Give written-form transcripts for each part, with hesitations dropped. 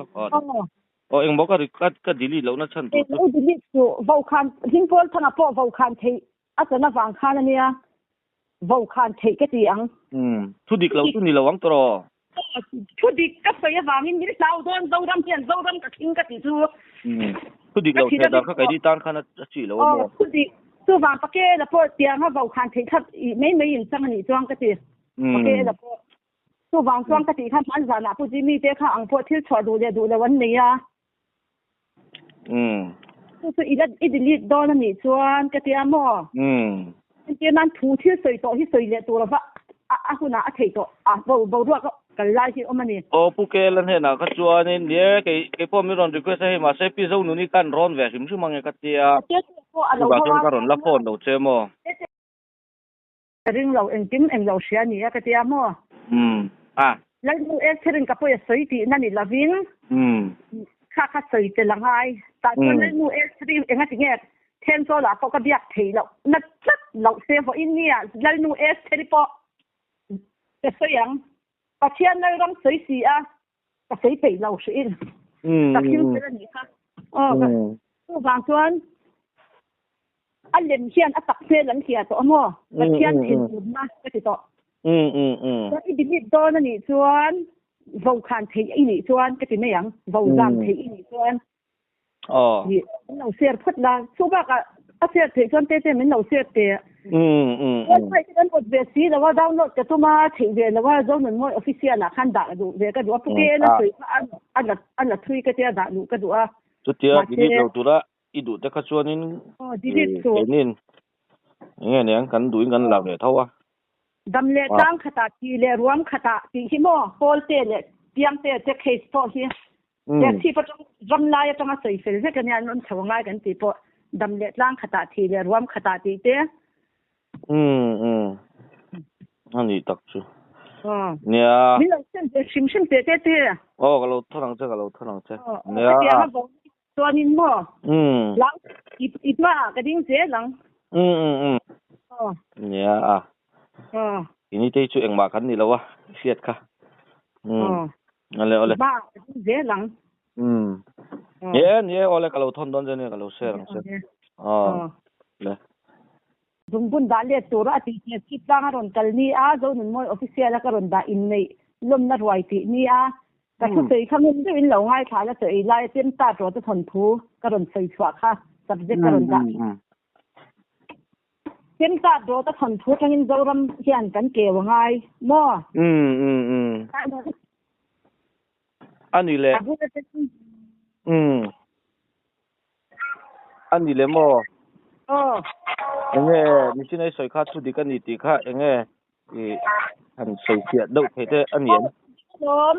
lawk a. Aw engmaw ka ka ka delete lohna chhan tur chu. Englo delete suh, vokhan Hingpawl thanga pawh vokhan theih a chan avang khan ania vokhan theih ka ti ang. Umm thu dik lo chu ni lo ang tawh. Thu dik ka sawi avangin min hlau dawn Zoram hian Zoram ka khing ka tih chu. Umm thu dik lo theh dan kha keini tan khan a chi lo a maw. Thu dik chuvang pake la pawh tianga vokhan theih kha mai mai in chang anih chuan ka ti. Pake la pawh. Chuvang chuan ka tih kha hman zanah Pu Jimmy te kha ang pawh thil chhuah duh leh duh lo an nei a. Chu chu i la i delete dawn a nih chuan ka tia maw? Entir nan thu thil sawi tawh hi sawi leh tur ava a hunah a theih tawh a bo boruak a kal lai hi awm a ni. Aw Pu Kela hnenah kha chuanin ni e kei kei pawh min rawn request a hei mahse Pi Zonuni khan rawn ve hrim hrim ange ka tia. Chuvang chuan ka rawn la phone lo che maw? Ka ring lo, engkim eng lo hria ni a ka tia maw? Umm a. Lalnu Estherin ka pawi a sawi tihna ni lovin kha kha sawi tel a ngai. Tah chuan Lalnu Estheri enga ti nge Thenzawl-ah pawh ka biak theih loh na tlat loh se vawiin nia Lalnu Estheri pawh ka sawi ang. Pathian Lalram sawi si a, ka sawi peih lo hrihin ka thil fel a nih kha. Aw ka chuvang chuan a lem hian a tak hmel an hliah tawh a maw? Pathian thinurna ka ti tawh. Chuan i delete dawn a nih chuan vo khan theih i nih chuan ka ti mai ang, vo zam theih i nih chuan. Aw. Ih, min lo share phawt la. Chu bakah a share theih chuan te te min lo share teh. Um um um. Website te kan awt ve si lo a, download ka tum a, theih ve lo a, Zonunmawi official ah khan dah duh ve ka duh a, Pu KL a sawi kha a la a la thui ka tia dah duh ka duh a. Chutia delete lo tura i duh te kha chuanin Aw delete chu. Keinin enge niang kan duhin kan la ve tho a. Dam leh tlang khatah tih leh ruam khatah tih hi maw Pawlte leh Piangte te case pawh hi Serchhip atang ram lai atanga sawi fel vek ania an rawn chho angai kan tih pawh dam leh tlang khatah thih leh ruam khatah tih te. Umm umm a nih tak chu. Nia. Min lo send ve hrim hrim teh teh te. Aw ka lo thawn ang che ka lo thawn ang che. Nia. Hetiang a bo chuanin maw. Lang i i hmaah ka ding zel ang. Umm umm umm. Nia. Ini te hi chu engmah kan ni lo a hriat kha. Umm. Ale ole. Ba zel ang. Umm. Ni e ni e ole ka lo thawn dawn che nia ka lo share ang che. Aw. Le. Zungbun dah let tur a tih hmel chhip tlang a rawn kal ni a, Zonunmawi official a ka rawn dah inneih lawmna ruai tih ni a, ka thusawi kha ngun deuhin lo ngaithla la chaw ei lai a chem tat rawh te thawnthu ka rawn sawi chhuah kha subject ka rawn dah. Chem tat rawh te thawnthu atangin Zoram hian kan keu a ngai maw? Umm umm umm. A ni le. A bula te chu. Umm. A ni le maw? Aw. Enge machine a i sawi kha thu dik a ni tih kha enge i han sawi fiah deuh thei te a ni em? Aw,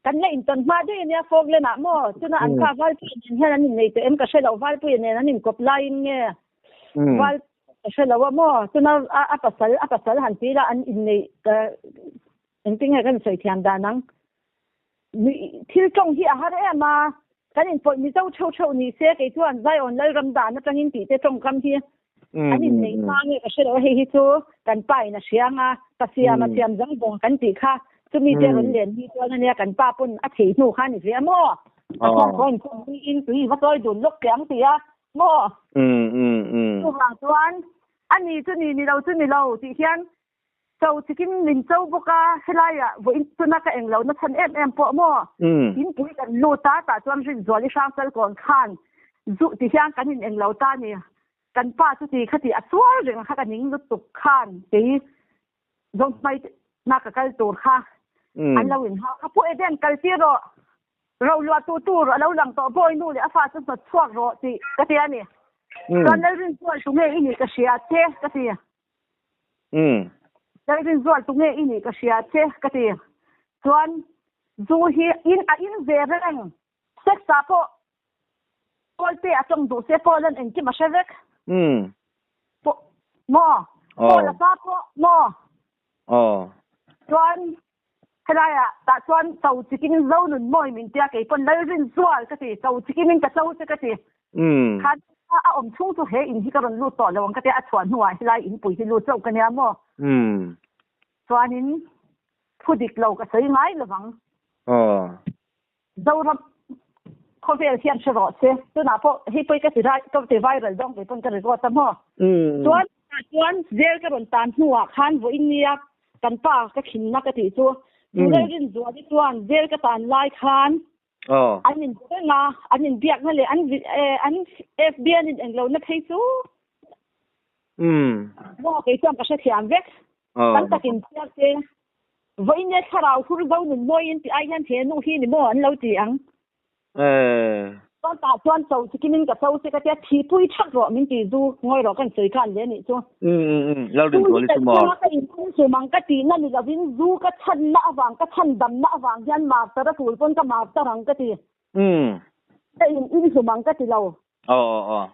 kan la intawn hma daih ania Falkland ah maw? Chuna an kha Valpuia nen hian an innei tawh em ka hre lo, Valpuia nen an inkawp laiin nge Val ka hre lo a maw? Chuna a pasal a pasal han ti ila an innei ka engtin nge kan sawi thiam dan ang? Thil tawng hi a har em a, kan inpawih Mizo theuh theuh ni se kei chuan Zion Lalram dan atangin tih te tawngkam hi an inneih hma nge ka hre lo a, hei hi chu kan pa in a hria ang a, pa siam a siam zang bawng kan tih kha chumi te rawn len hi chuan ania kan pa pawn a thei hnu kha a ni ve a maw? A chhungkaw in khawm niin tui va chawi dun lawk teh ang ti a maw? Chuvang chuan a ni chu ni ni lo chu ni lo tih hian Cho chikin min cho bawk a, helaiah vawiin chuna ka eng lohna chhan em em pawh maw? Inpui kan lut a, tah chuan Rinzual i hrangchal kawn khan zu ti hian kan in eng lo ta a ni. Kan pa chu ti kha ti a sual reng kha ka ning lutuk khan kei Zohmai na ka kal tur kha an lo inhau kha Pu Eden kal tir rawh, Rohluah tu tur a lo lang tawh bawi nu leh a fa chu hnawt chhuak rawh tih ka ti a ni. Chuan Lalrinzual tunge i nih ka hria che ka ti. Umm. Lalrinzual tunge i nih ka hria che ka ti. Chuan zu hi in a in ve reng. Sex ah pawh Pawlte a tawng duh se Paul an engkim a hre vek. Umm. Pawh maw? Paul a pa pawh maw? Aw. Chuan helaiah tah chuan cho chikin zo nun mawi min tia kei pawn Lalrinzual ka ti cho chikin in ka cho che ka ti. Umm. Khan a awm chhung chu he in hi ka rawn lut tawh lo ang ka tia a chhuah hnuah helai inpui hi lut chauh ka nia maw? Umm. Chuanin thu dik lo ka sawi ngai lovang. Aw. Zoram khawvel hian hre rawh se tunah pawh hei pawh ka ti rai ka ti viral dawng ve pawn ka record a maw chuan chuan zel ka rawn tan hnuah khan vawiin nia kan pa ka khinna ka tih chu chu Lalrin Zuali chuan zel ka tan lai khan an in reng a an in biakna leh an an FB an in englo na phei chu maw kei chuan ka hrethiam vek kan takin chhiar te Vawiin e thlarau hur zo nun mawiin tih ai hian he nu hi ni maw an lo ti ang. Chuan tah chuan cho chikimin ka cho che ka tia thihpui thak rawh min ti zu ngawi rawh kan sawi khan le nih chu. Lalrin Zu hi Zuali chu maw? Kalchanga ka inkhung chum ang ka tihna ni lovin zu ka chhanna avang ka chhandamna avang hian martar a tul pawn ka martar ang ka ti. Ka in inhlum ang ka ti lo. Aw aw aw.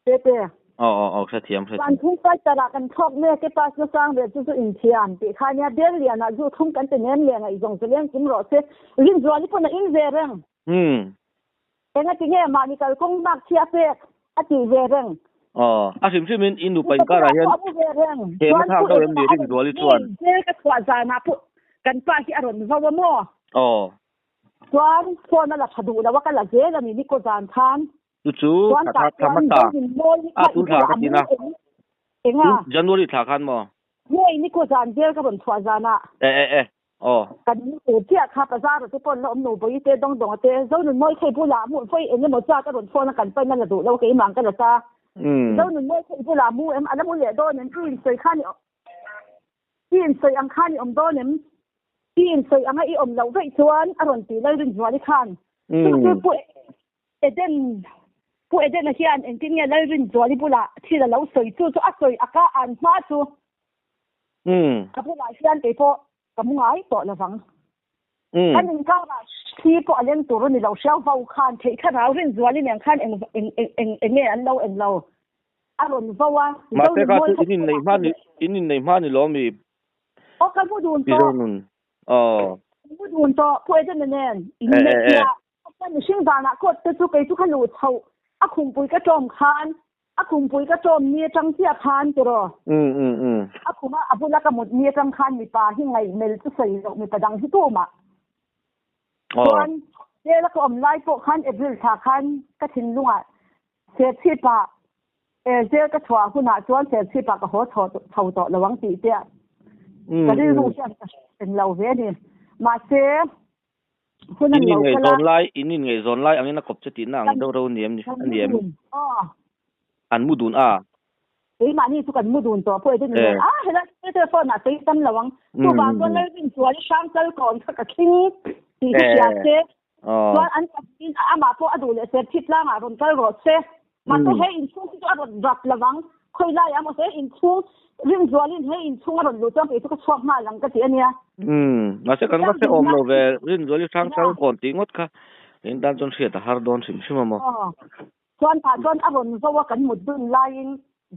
Tete. Aw aw aw hrethiam hrethiam. Van thung fighter ah kan thlawk mek e pass na sang ve chu chu inthiam tih kha nia bel lian ah zu thum kan ti nem leh ngaihzawng chu leng kim rawh se Rinzuali pawn a in ve reng. Enga ti nge mahni kalkawng hmak chhia pek a tih ve reng. Aw a hrim hrim in i nupa inkar ah hian he hma thlak deuh em ni Rinzuali chuan. Bel ka chhuah zan ah pawh kan pa hi a rawn vo a maw. Aw. Chuan phone a la tha duh lo a ka la zel a ni ni kaw zan khan. Chu chu Chuan thla tah thla chuan hmasa Zorin mawi hi a kha i tun thla bulah ka a ti na. mu em? Enga? Tun January thla khan maw? Ngei ni kaw zan vel ka rawn chhuah zanah. E e e aw. Kan ni tur chiah kha bazar a te pawn la awm lo bawi te dawng dawng a te Zonun mawi kha i bulah a mu vawi eng emaw chak a rawn phone a kan pain a la duh lo keimah ang ka la ta. Zonun mawi kha i bulah a mu em? A la mu leh dawn em? I insawi khan i i insawi ang khan i awm dawn em? I insawi anga i awm loh veih chuan a rawn ti Lalrinzuali khan chu chu Pu Eden Pu Edena hian engtin nge Lalrinzuali bulah thil a lo sawi chu chu a sawi a ka an hma chu a bulah hian kei pawh ka mu ngai tawh lovang. Kan inkarah thli pawh a leng tur a ni lo hriau vo khan theih thlarau Rinzuali nen khan eng eng eng eng nge an lo en lo a rawn vo a Mahse kha chu in inneih hma ni in inneih hma ni lawm i Aw ka mu dun tawh. Nun. Aw. Mu dun tawh Pu Edena nen in neih chiah. Ka mihring vanah court te chu kei chu ka luh chhoh a khumpui ka tlawm khan a khumpui ka tlawm ni atang chiah khan tiraw. A khuma a bula ka mut ni atang khan mipa hi ngaihmel chu sawi loh mipa dang hi tumah. Chuan jail a ka awm lai pawh khan April thla khan ka thinlungah Serchhipah jail ka chhuah hunah chuan Serchhipah ka haw chho chho tawh lo ang tih te ka rilru hian ka hre lo ve a ni. Mahse hun an In lo kal a. inngaihzawn lai in inngaihzawn lai angin a kawp che tihna ang deuh reuh a ni em Kan a ni em? mu dun aw. An mu dun a. Keimahni chu kan mu dun tawh pawh e te ni nen a helai telephone ah sawi tam lo ang. Chuvang chuan Lalrinchuan i hrang kal kawn kha ka thleng tih hi hria se. Chuan an pahnihin amah pawh a duh leh ser thip tlangah rawn kal rawh se. Mahse he inchhung hi chu a rawn rap lo ang. Khawi laiah emaw he inchhung Rinzualin he inchhung a rawn luh chuan kei chu ka chhuak nghal ang ka ti a nia. Umm, mahse kan va hrehawm lo ve, Rinzuali hrang chal kawn tih ngawt kha in tan chuan hriat a har dawn hrim hrim a maw. Aw, chuan tah chuan a rawn zo a kan mut dun laiin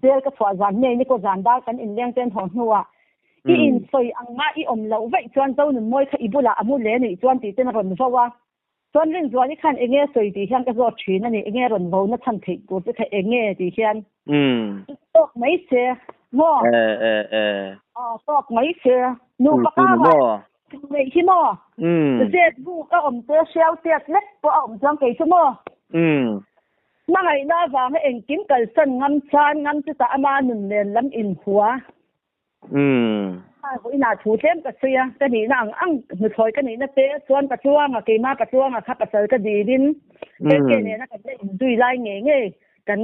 jail ka chhuah zan hmei ni kaw zan dar kan inleng ten haw hnuah i insawi ang nga i awm loh vaih chuan Zonunmawi kha i bulah a mu le nih chuan tih ten a rawn vo a. Chuan Rinzuali khan enge a sawi tih hian ka zawt thin a ni, enge a rawn vo na chhan theih tur che kha enge tih hian tawk mai se maw? Aw tawk mai se, nupa karah neih hi maw? Zet buk a awm te hriau tiat lek pawh a awm chuang kei chu maw? Hmangaihna avanga engkim kalsan ngam chan ngam chutah ama nun nen lam inhua. A vawiinah thu tlem ka sawi a, ka nihna ang ang hnuthlawi ka nihna te chuan Patluanga, keimah Patluanga kha pasal ka dilin KK nena kan la inzui lai ngei ngei kan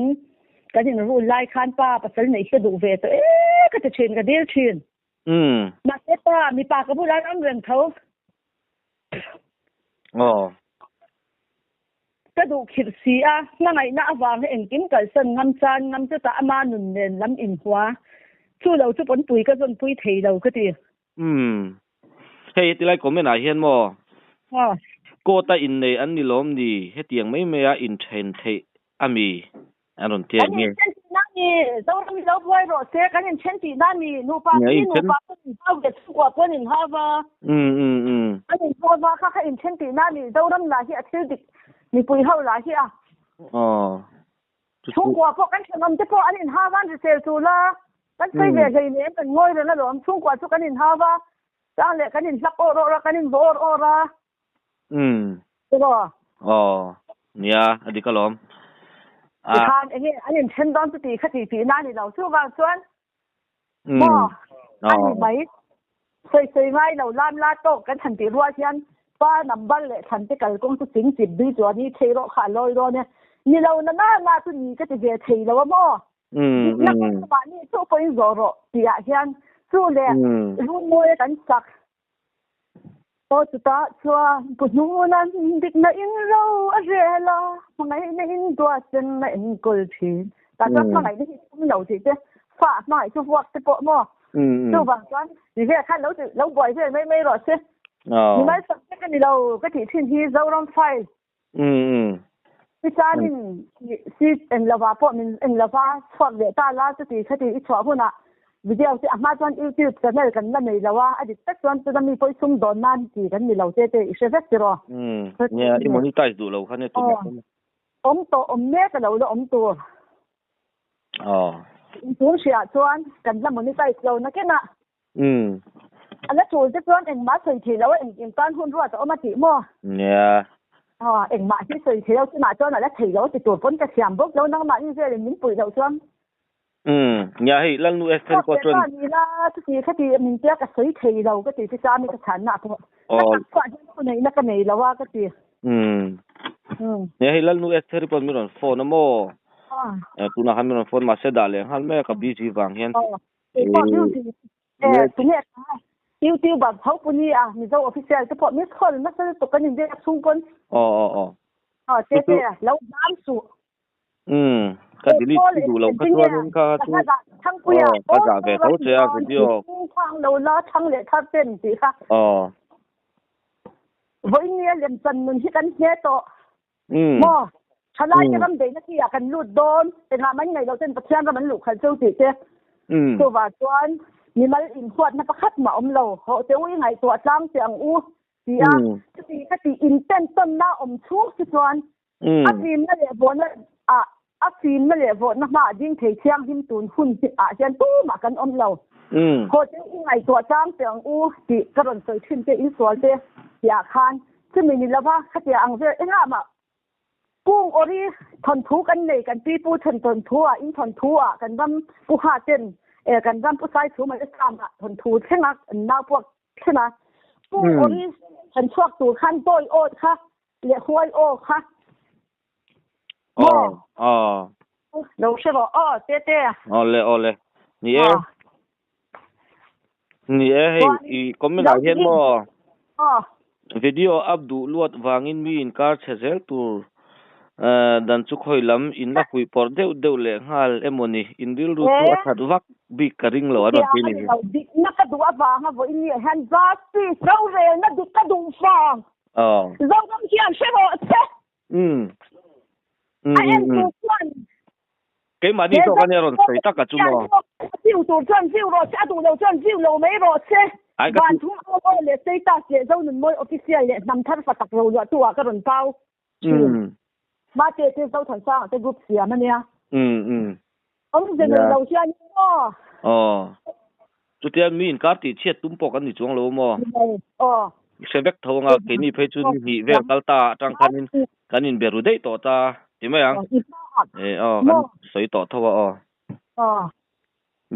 kan inrul lai khan pa pasal neih hi ka duh ve tawh e ka ti thin, ka dil thin. Mahse pa mipa ka bulah an awm reng tho. Aw. Ka duh khirh si a, hmangaihna avanga engkim kalsan ngam chan ngam chutah ama nun nen lam inhua. Chu lo chu pawnpui ka zawnpui thei lo ka ti. Umm. Hei hetilai comment ah hian maw? Aw. Court a innei an ni lawm ni? Hetiang mai maia inthen theih a mi? An rawn ti Kan eng nge? inthen tih na ni, Zoram hi lo buai rawh se, kan inthen tih na ni, nupa Nge khi inthen? nupa pawn inhau ve chhungkua pawn inhau va. Um um um. An inhau va kha kha inthen tih na ni, Zoram lah hi a thil dik mipui ho lah hi a. Aw. Chu chu. Chhungkua pawh kan thenawm te pawh an inhau va, an hrisel chu la, kan sawi ve hlei nem, kan ngawi reng alawm, chhungkua chu kan inhau va, chang leh kan inhlak awr awr a, kan invaw awr awr a. Um. Tiraw? Aw, nia, a dik alawm. A. Tikhan enge an inthen dawn chu tih kha tih tihna a ni lo. Chuvang chuan maw a ni mai. Sawi sawi ngai lo lam la tawk kan han tih rual hian pa number leh thlan te kalkawng chu ching chip dui chuan i thei rawh kha a lawi dawn e. Ni lo na na na chu ni ka ti ve thei lo a maw? Dikna kawng chu mahni chauh pawhin zawh rawh tih ah hian chu leh runmawi a kan sak. Aw chutah chuan Pu Hnunan dikna in ro a rel a, hmangaihna in duatsen a enkawl thin. Tah chuan hmangaihna hi tum lo tih te, fa hmangaih chu vuak te pawh maw? Chuvang chuan ti vel khan lo lo buai vel mai mai rawh se. Mi malsawm te ka ni lo ka tih thin hi Zoram file. Ti chuanin si en lova pawh min en lova chhuak leh ta la chuti khati i chhuah hunah video te a hma chuan youtube channel kan la nei lo a, a dik tak chuan tuna mi pawh i sum dawn nan ti kan ni lo te te i hre vek tiraw. Nia i monetize duh lo kha nia tunah chuan. Awm tawh awm mek a lo la awm tur. Tun hriah chuan kan la monetize lo nakinah. A la tul te chuan engmah sawi thei lo a, engkim tan hun ruat a awm a tih maw? Nia. Aw, engmah hi sawi thei lo chunah chuan a la thei lo ti tur pawn ka thiam bawk lo, nangmah ni velin min puih loh chuan. Umm, nia hei Lalnu Esther pawh chuan. Aw, ni la, chuti khati min tia ka sawi thei lo ka ti chu Chami ka chhanna pawh. Ka tak chhuah hian thuneihna ka nei lo a ka ti. Umm. Nia hei Lalnu Esther pawh min rawn phone a maw? Tunah khan min rawn phone mahse dah leh nghal mai a ka busy vang hian. Keipawh beauty eh tunge kha youtuber tho pu ni a Mizo official te pawh miss call nasa lutuk kan inbiak chhung pawn aw aw aw aw te te lo zam suh um ka delete chu duh lo kha chuanin kha chu Thangpuia aw ka zah ve tho che a video thang lo la thang leh thar ten tih kha aw vawiin nia lemchan nun hi kan hne tawh Maw? Thalaite ram beihna khi ah kan lut dawn, engah mai ngaih loh ten Pathian ram an luh khalh cheu tih te. Chuvah chuan mimal inhuatna pakhat mah awm lo, hawh teh u i ngaihtuah tlang che ang u ti a, chuti ka tih intentawnna awm chhung si chuan a fimna leh vawhna ah a fimna leh vawhna hmaah ding thei thianghlim tun hun ah hian tumah kan awm lo. Hawh teh u i ngaihtuah tlang che ang u tih ka rawn sawi thin te insual te tihah khan Chumi ni lova khatia ang vel engah mah kung awri thawnthu kan nei, kan pipu then thawnthu ah, in thawnthu ah, kan ram pu ha ten eh kan ram pu sai chhum a sam ah thawnthu thleng a an nau puak thlen a kung awri then chhuak tur khan dawi aw kha leh huai aw kha maw aw lo hre rawh aw te te awle awle ni e Ni e, hei i comment ah hian maw video up duh luat vangin mi inkar chhe zel tur dan chu khawi lam in la fuih pawrh deuh deuh leh nghal emaw ni, in rilru chu a that vak bik ka ring lo a rawn ti ni. Dikna ka duh avanga vawiin ni ah hian justice rorelna dik ka duh vang Zoram hian hre rawh se. A en tur chuan Keimahni zawk a nia rawn sawi tak a chu maw? A view tur chuan view rawh se, a duh lo chuan view lo mai rawh se. Van thum aw aw leh status leh Zonunmawi official leh hnam thar fa tak ro luah tu ah ka rawn pau thin. Mate te Zothansanga te group siam a nia. Awmze nei lo hian in maw? Aw. Chutia mi inkar tih chhiat tum pawh kan ni chuang lo maw? Aw. I hre vek tho anga keini phei chu ni hnih vel kal ta atang khanin kan inbe ru daih tawh ta ti mai ang. E aw kan sawi tawh tho a aw. Aw.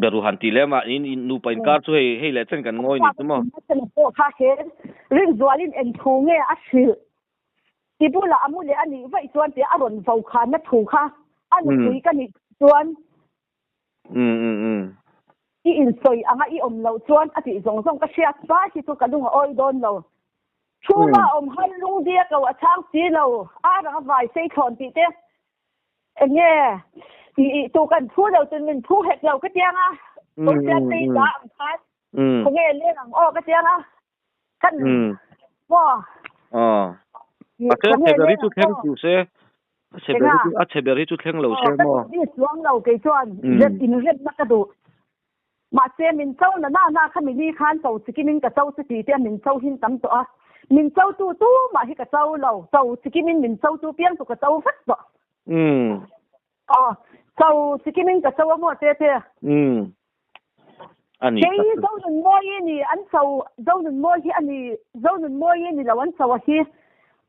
Be ru han tih lem a in nupa inkar chu hei hei leh chen kan ngawi ni chu maw? Pawh kha he Rinzualin eng thu nge a hrilh? Ti bulah a mu leh a nih vaih chuan tia a rawn vo khanna thu kha a nupui ka nih chuan i insawi anga i awm loh chuan a tih zawng zawng ka hriat hma hi chu ka lung a awi dawn lo. Thu ma awm har lung dia ko a chhang si lo, a rang a vai sei thlawn tih te eng nge i i tu kan phu lo chuan min phu hek lo ka tiang a, Kawrsial tei ta ang khan khawnge leng ang aw ka tiang a. Kan maw? Aw. A che chhe ber hi chu thleng suh se. A chhe ber hi chu a chhe ber hi chu thleng lo se maw? Ka duh chuang lo kei chuan rem in remna ka duh. Mahse min cho na na na kha mili khan cho chikimin ka cho chu ti te min cho hin tam tawh a. Min cho tu tu mah hi ka cho lo. Cho chikimin min cho tu piang chu ka cho vek tawh. Aw, cho chikimin ka cho a maw te te. A ni Kei hi Zonunmawi ni an cho, Zonunmawi hi a ni, Zonunmawi ni lo an cho a hi.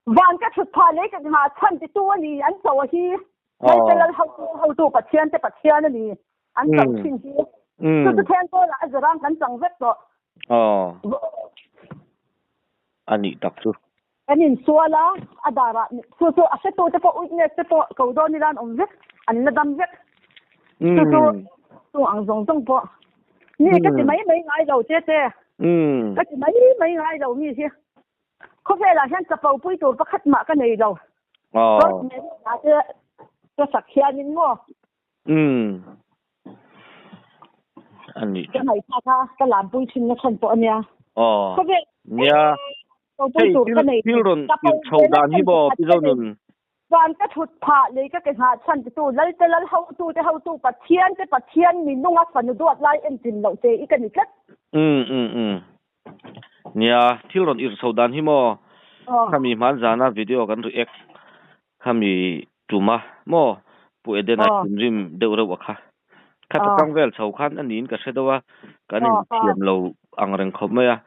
Van ka thut phah lei ka nghah chhan ti tu a ni an cho a hi. Lal lal hotu hotu Pathian te Pathian a ni an cho thin hi. Chu chu then pawl ah a zirang kan chang vek tawh. Aw. A nih tak chu. Kan insual a, a dar ah chu chu a hretu te pawh witness te pawh ko dawn ila an awm vek, an la dam vek. Chu chu chu ang zawng zawng pawh. Mi ka ti mai mai ngai lo che che. Ka ti mai mai ngai lo mi hi. Khawvelah hian chapo pui tur pakhat mah ka nei lo. First marriage ah te ka sak hianin maw. Umm. A nih chu. Ka ngaihthla kha ka lam pui thin na chhan pawh a nia. Aw. Khawvel Nia. Chapo pui tur ka nei. Thil rawn irh chho dan hi maw Pi Zonun. Van ka thut phah lei ka ke nghah chhan titu Lalte lal hotu te hotu Pathian te Pathian minunga fanu duat lai entin loh che i ka ni tlat. Umm umm umm. Nia, thil rawn irh chho dan hi maw? Khami hman zana video kan react khami tuma maw? Pu Edena thinrim deuh reuh a kha. Kha ta tang vel chho khan a niin ka hre deuh a, kan inthiam lo ang reng khawp mai a.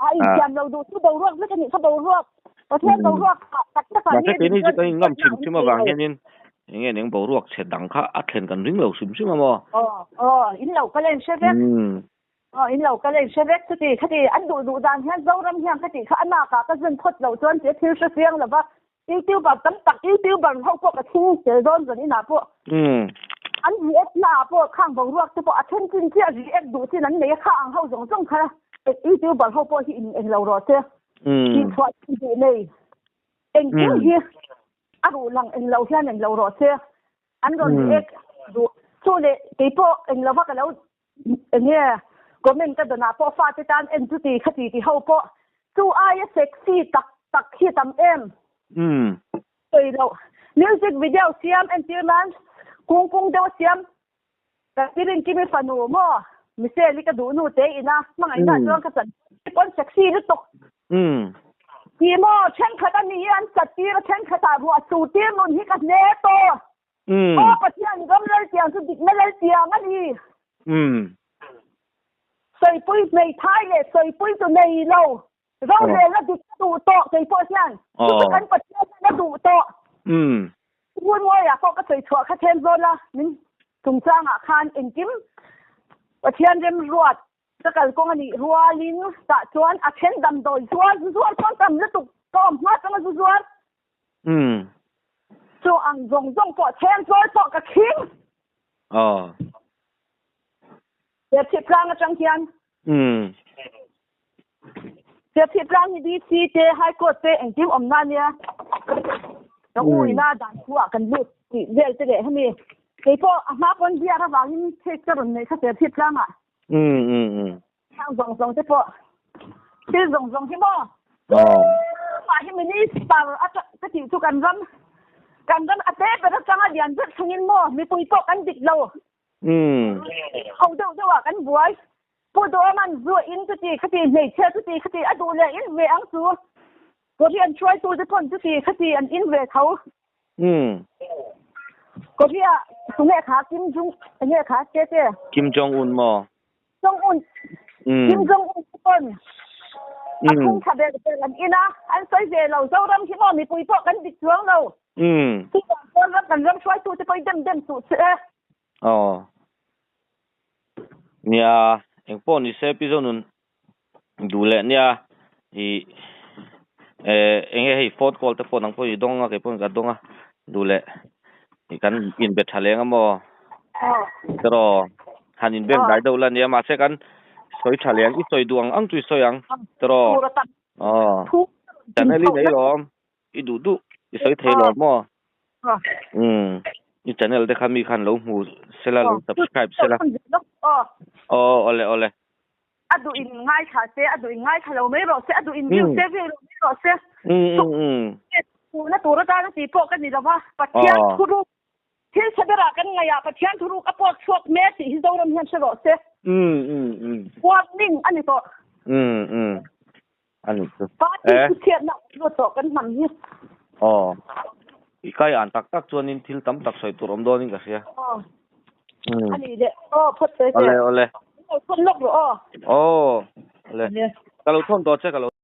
A inthiam lo duh chu boruak vek a nih kha boruak. Pathian boruak tak tak ah Mahse keini chu kan inngam hrim hrim avang hianin eng nge eng boruak chhe dang kha a thlen kan ring lo hrim hrim a maw? Aw, aw, in lo kal a inhre vek. Aw in lo kal a inhre vek chuti khati an duh duh dan hian Zoram hian ka tih kha a nak ah ka zun phawt loh chuan tia thil hre chiang lova YouTuber tam tak YouTuber ho pawh ka thing tel dawn zan inah pawh an react na ah pawh khang boruak te pawh a then chin chiah react duh chin an nei a kha ang ho zawng zawng kha YouTuber ho pawh hi in englo rawh se tih chhuah chin duh nei engkim hi a ruh lang englo hian englo rawh se an rawn react duh chu leh keipawh englo va ka lo Enge comment ka dawnah pawh fate tan en chuti khati ti ho pawh chu aia sexy tak tak hi tam em. Sawi loh. Music video siam entir nan kung pung deuh a siam ka tirin kimi fanu maw Michelle i ka duh nu te ina hmangaihna chuan ka chan pawn sexy lutuk. Ti maw thenkhat a ni an chat tir a thenkhatah ruah sur tir nun hi ka hne tawh. Aw Pathian ram laltiang chu dikna laltiang a ni. Sawipui hmeithai leh sawipui chu nei lo. Rorel a dik a duh tawh kei pawh hian. Chu chu kan Pathian hian a duh tawh. Runmawiah pawh ka sawi chhuah kha then zawn a, min chungchangah khan engkim Pathian remruat ka kalkawng a nih rualin tah chuan a then damdawi zuar zu zuar chuan tam lutuk ka awm hma changa zu zuar. Chu ang zawng zawng pawh then chawi pawh ka khing. Aw. Serchhip tlang atang hian. Serchhip tlang hi DC te High Court te engkim awm na ania. Ka u ina dan thu ah kan lut tih vel te leh hemi. Kei pawh a hma pawn biar avangin case ka rawn nei kha Serchhip tlang ah. Thang zawng zawng te pawh thil zawng zawng hi maw tumah hi minister a ka tih chu kan ram kan ram a te ber atanga lian vek thlengin maw mipui pawh kan dik lo ho deuh deuh ah kan buai Pu Duhawman zu in chuti khati hmeichhia chuti khati a duh leh in ve ang chu Korean hruaitu te pawn chuti khati an in ve tho Korea tunge kha Kim Jong enge kha che che Kim Jong Un maw Jong Un Kim Jong Un te pawn a phung tha ber ber an in a an sawi ve lo Zoram hi maw mipui pawh kan dik chuang lo chuvang chuan ram kan ram hruaitu te pawh i dem dem suh che e. Aw nia engpawh ni se Pi Zonun duh leh nia i eng nge hei phone call te pawh nang pawh i dawng a kei pawhin ka dawng a duh leh i kan inbe tha leng a maw tiraw han inbeng dai deuh la nia mahse kan sawi tha leng i sawi duh ang ang chu i sawi ang tiraw aw channel i nei lawm i duh duh i sawi thei lawm maw umm i channel te kha mi khan lo hmu sela lo subscribe sela aw awle awle A duh in ngaithla se, a duh in ngaithla lo mai rawh se, a duh in view se, view lo mai rawh se. Tuhna tur atana tih pawh ka ni lo va, Pathian thuruk thil chhe berah kan ngaih ah Pathian thuruk a pawt chhuak mek tih hi Zoram hian hre rawh se. Warning a ni tawh. A ni chu. Party thu chhiatna a lut tawh kan hnam hi. Aw. I kai an tak tak chuanin thil tam tak sawi tur awm dawnin ka hria. Aw. A ni leh. Aw phawt sawi se. Awle awle. Lo thawn lawk rawh aw. Aw. Awle. Ka lo thawn tawh che ka lo.